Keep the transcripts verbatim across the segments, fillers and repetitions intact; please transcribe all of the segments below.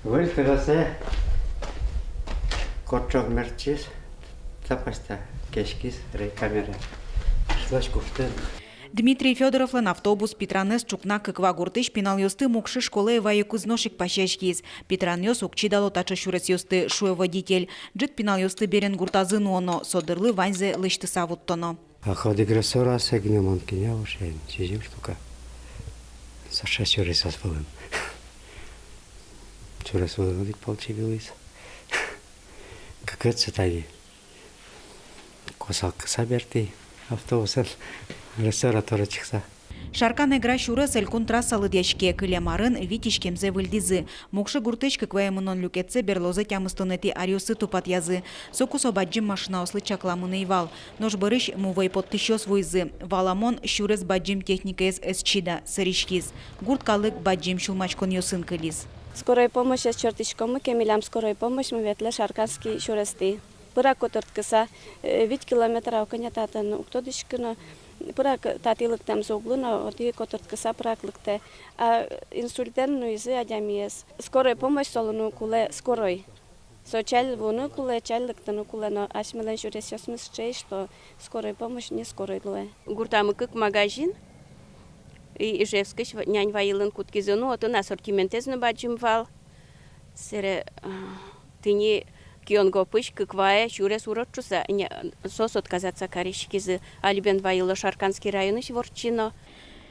Выль кыросэ кочок мерчис, тапаста кеськиз рейкамера. Шлась куштын. Дмитрий Фёдоровлэн автобус Питранэз ӵукна Кыква гуртысь пиналъёсты Мукшы школае вайыкуз нош ик пасяськиз. Питранъёс уг чидало таӵе сюресъёсты, шуэ водитель. Ӝыт пиналъёсты берен гуртазы нуоно, со дырлы ваньзэ лэсьтыса вуттоно. А ходыгресорасэ гинэ мон кӧня ушен, сизьым штука. Саша сюресаз вылын. Сюрес вылын одӥг пол чигылӥз. Кыкетсэ тани косалкыса бертӥ автобусэн, ресора торы чыкса. Шаркан-Эгра сюрес элькун трасса лыдъяське, кылем арын вить иськемзэ выльдӥзы. Мукшы гуртысь Кыквае мынон люкетсэ берлозэ тямыстонэтӥ аръёсы тупатъязы. Соку со бадӟым машинаослы чакламын ӧй вал. Нош бӧрысь мувӧй поттӥсьёс вуизы. Валамон, сюрес бадӟым техникаез ӧз чида, сӧриськиз. Гурт калык бадӟым сюлмаськонъёсын кылиз. Скорой помощьёс чортӥськомы ке, милям скорой помощьмы ветлэ Шарканский сюрестӥ. Пырак котыртскыса, э, вить километра, кӧня татын, уг тодӥськы но, пырак татӥ лыктэмзы уг луы но, отӥ котыртскыса пырак лыктэ. А инсультэн нуизы адямиез. Скорой помощь солы но кулэ скорой. Со ӵаль вуыны кулэ, ӵаль лыктыны кулэ, но асьмелэн сюресъёсмы сыӵе, что скорой помощь не скорой луэ. Гуртамы кык магазин, и Ижевскысь ва-, нянь вайылыны кутскизы, ну, отын ассортиментэз но бадӟым вал. Сэре, а, тӥни Кионгопысь Кыквае сюрес урод шуса, не, соос отказаться кариськизы, али бен вайыло Шарканский районысь вордчи но.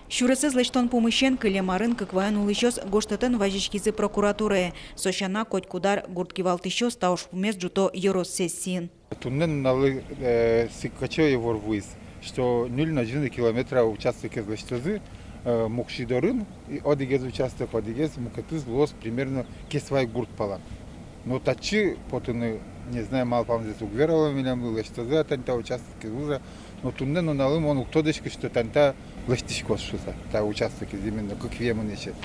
Сюресэз лэсьтон пумысен кылем арын Кыкваын улӥсьёс гожтэтэн вазиськизы прокуратурае. Со сяна, котькуд ар гурт кивалтӥсьёс та ужпумез ӝуто ёрос сессиын. Туннэ нуналлы, э, сыккаче ивор вуиз, что ньыль но ӝыны километра участокез лэсьтозы, э, Мукшы дорын, и одӥгез участок, одӥгез, мукетыз луоз примерно Кесвай гурт пала. Но татчы потыны, не знаю, малпамзэс уг верало милемлы, лэсьтозы-а тани та участокез, уз-а. Но туннэ нуналлы мон уг тодӥськы, что тани та лэсьтӥськоз шуса, та участокез именно Кыквае мынӥсез.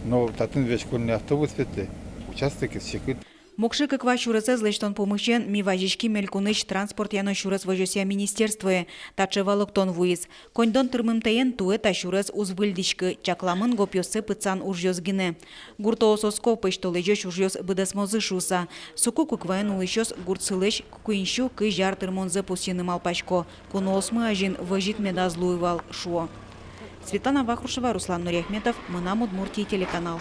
Но татын весь школьный автобус ветлэ, участокез секыт. Мукшы-Кыква сюресэз лэсьтон пумысен ми вазиським элькунысь транспортъя но сюрес возёсъя министерствое. Таӵе валэктон вуиз. Коньдон тырмымтэен туэ та сюрес уз выльдӥськы, чакламын гопъёссэ пытсан ужъёс гинэ. Гуртоос оско, пӧсьтолэзёзь ужъёс быдэсмозы шуса. Соку Кыкваын улӥсьёс гуртсылэсь куинь сю кызь ар тырмонзэ пусйыны малпасько. Куноосмы азьын возьыт медаз луы вал, шуо. Светлана Вахрушева, Руслан Нуриахметов, «Мынам Удмуртие» телеканал.